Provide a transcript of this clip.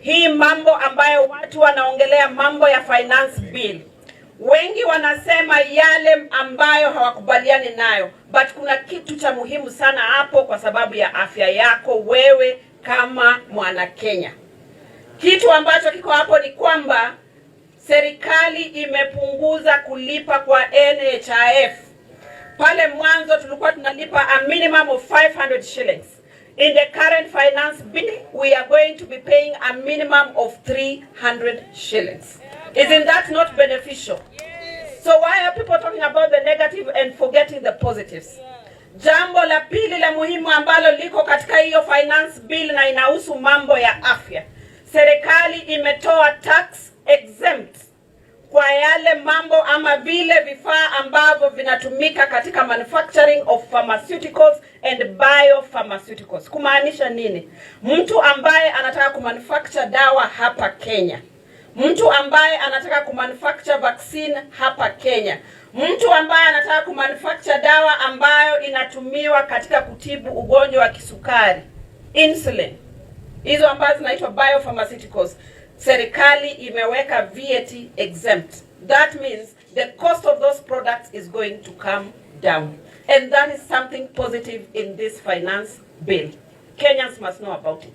Hii mambo ambayo watu wanaongelea, mambo ya finance bill, wengi wanasema yale ambayo hawakubaliani nayo, but kuna kitu cha muhimu sana hapo kwa sababu ya afya yako wewe kama mwana Kenya. Kitu ambacho kiko hapo ni kwamba serikali imepunguza kulipa kwa NHIF. Pale mwanzo tulikuwa tunalipa a minimum of 500 shillings. In the current finance bill, we are going to be paying a minimum of 300 shillings. Isn't that not beneficial? So why are people talking about the negative and forgetting the positives? Jambo la pili la muhimu ambalo liko katika hiyo finance bill na inahusu mambo ya afya. Serikali imetoa tax exempt kwa yale mambo ama vile vifaa ambavyo vinatumika katika manufacturing of pharmaceuticals and biopharmaceuticals. Kumaanisha nini? Mtu ambaye anataka kumanufacture dawa hapa Kenya, mtu ambaye anataka kumanufacture vaccine hapa Kenya, mtu ambaye anataka kumanufacture dawa ambayo inatumiwa katika kutibu ugonjwa wa kisukari, insulin, hizo ambazo zinaitwa biopharmaceuticals, serikali imeweka VAT exempt. That means the cost of those products is going to come down. And that is something positive in this finance bill. Kenyans must know about it.